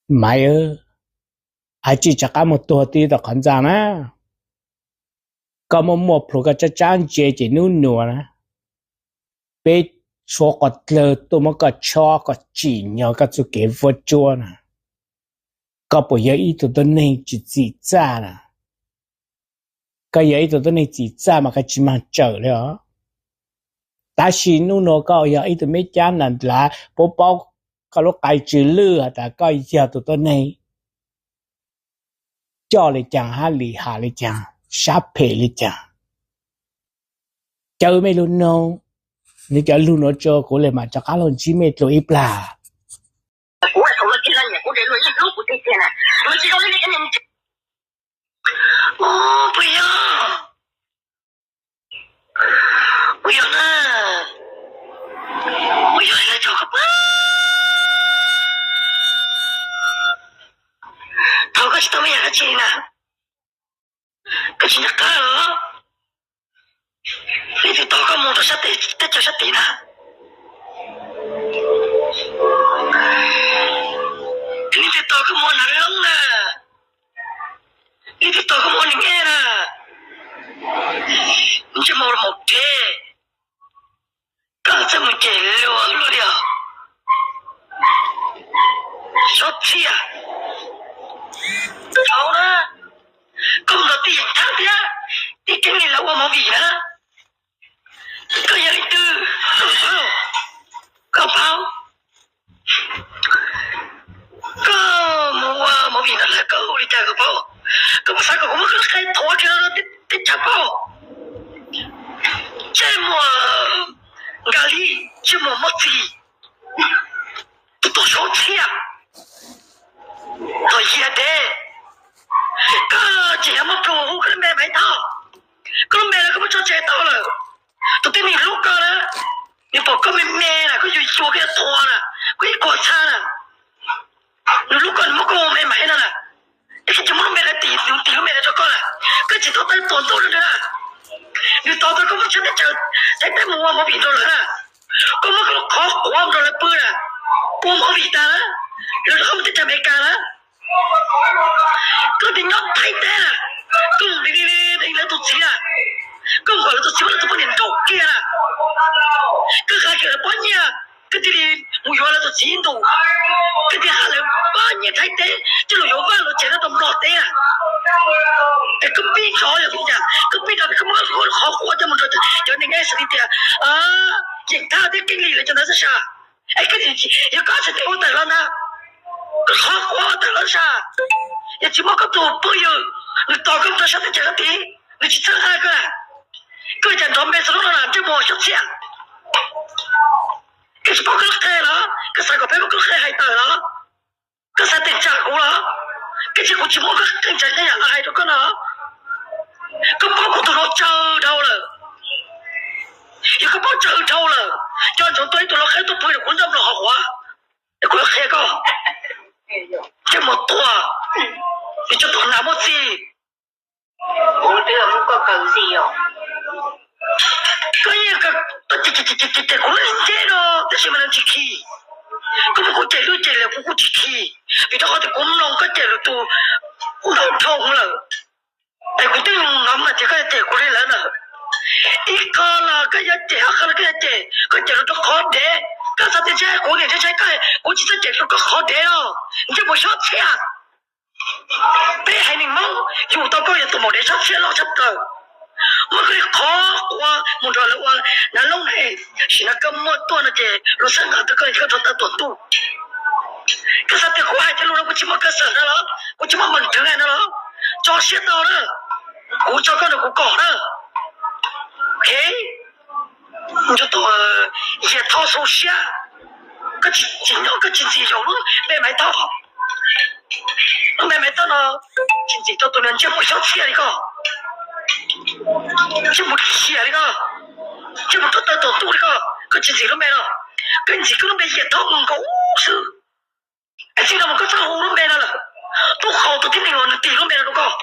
Maiv, hais tsis rov qab mus tuag tib tom qhov ntxa na. Koj muaj muaj plhus koj tsab tsab ntse ces hnub nuav na, peb suav quas dlawg tuaj muab koj chob kom tsim nyog koj txuj kev vuab tsuab na. Koj puas yog ib tug tuab neeg tsis txim txaj na? Koj yog ib tug tuab neeg txim txaj mas koj tsis mag tsawm li os. Tab sis hnub nuav koj yog ib tug me cab nas dlav, puab paub koj lub qai tsw lwj has tas koj yog tus tuab neeg coj li caag hab lim ham li caag, sab phem li caag. Cawm mej lug noog, nwg cov lug nuav tso kuv le mam rov qab lug ntsib mej dlua ib plag. Thaum koj tsis tau me nyuam dab tsi na, koj tsis nco qab los? Leej twg tos koj mus rau sab teb chaws sab tid na? Leej twg tos koj mus ua nav loob na? Leej twg tos koj mus ua neeg ej na? Ntsej muag maum dhev, koj txawj mus cem luag luaj li os. Xyob txhiaj. Thaum na, koj mus nrog tij Yeem Thab thiab tij Keeb Lis lawv ua movie na, koj yog leej twg? Koj paub, koj mus ua movie no lawv koj hu li cas koj paub? Koj puas xav kom kuv muab koj lub qe thuav kiag rau teb chaws paub? Ntsej muag Nkas Lis, ntsej muag Moj Txis, tus tuag xyob txhiaj, tuag yiag dev. Koj tseem yuav muaj plhus hu koj lub npe Maiv Thoj. Koj lub npe los koj muab tso tseg tau lawm. Tus tib neeg hlub koj na, nws pom koj me me na, koj yuag yuag koj yuav thuav na, koj ib kuag txhab na, nws hlub koj nws muab koj ua me Maiv no na. Tab sis tsis muab lub npe lawv tis, nws tis lub npe lawv rau koj na. Koj tsis tau tawv tuam ntuj rau nws na. Nws tos tau koj muab tshab teb chaws Thaib teb mus ua movie rau lawv na. Koj muab koj lub qhov quav rau lawv pw na, ua movie tas na, lawv rov qab mus teb chaws Amelikas na. Koj tias nyob Thaib teb na, koj mus li li li lawv tus txiv na, koj mus kom lawv tus txiv muab lawv tus poj niam nrauj kiag na. Koj qha kiag lawv pob nyiaj, koj thiaj li mus yuav lawv tus txiv ntus. Koj thiaj hab lawv pob nyiaj Thaib teb coj los yuav vaj luam tsev rau tom Nplog teb na. Es koj pib nrov yog li cas? Koj pib nrov, koj muab qhov quav coj mus rau cov neeg ej xws li tias Yeem Thaj thiab Keeb Lis lawv cov ntawd xwb sas. Es koj, yog koj tsis tau ua tawm los ntag, koj qhov quav ua tawm los sas. Yog tsis muaj koj tus phooj ywg, nws tos koj mus rau sab teb chaws sab tid, nws tsis txhawb nqa koj. Koj cas nrov npe txhua lub no na, ntsej muag xyob txhiaj. Koj tsis paub koj lub qe los? Koj xav kom peb muab koj lub qe hais tawm los? Koj xav teem tsam kuv los? Koj tsis, kuv tsis muab koj qee tsam qee yam los hais rau koj no. Koj paub kuv tus no tsawg dhau lawm. Yog koj paub tsawg dhau lawm, coj ntsoov tuaj ib tug lau qheb tuaj pw rau kuv ncauj nplos hauv quav, es kuv yuav qhia koj. Ntsej muag tuag, yog cov tuag nas muaj txij. Koj yeej cem kuv lub nceb no tab sis mas nws tsis khi. Koj muab kuv cem lwj cem liam kuv kuj tsis khi, vim rau qhov tias kuv mloog koj cem lwm tus ntau dhau lawm. Es kuv twb hnov mas tias koj yuav cem kuv li lawm na. Ib qho los koj yuav cem, ob qho los koj yuav cem, koj cem rau qhov dev. Koj xav tias ntshai kuv niam ntshai koj, kuv tsis txawj cem rau koj qhov dev no. Ntsej muag xyob txhiaj. Peb haiv neeg Hmoob yug tau koj yog tus maum dev xyob txhiaj loj tshaj plaws. Muab koj li qhov quav mus nrog lawv ua nav loob na. Sim no koj muaj tuaj no ces luag xab nqa tau koj, koj rov tawv tuam ntuj. Koj xav tias kuv hais cov lus no kuv tsis muaj kev xwm no los, kuv tsis muaj meej rwv no los? Tso siab tau na, kuv tso koj nrog kuv kom na. Ok, tus Yias Thoj xu siab, koj tsis tsim nyog, koj tsis ntxim zaum lub npe Maiv Thoj. Lub npe Maiv Thoj no tsis ntxim rau tus niag ntsej muag xyob txhiaj li koj, ntsej muag khiav li koj, ntsej muag rov tawv tuam ntuj li koj, koj tsis ntxim lub npe no. Koj ntxim koj lub npe Yias Thoj nkaus xwb. Es txij no mus koj txhob hu lub npe no lawm. Tub Qau tus tib neeg uas nws tis lub npe no rau koj,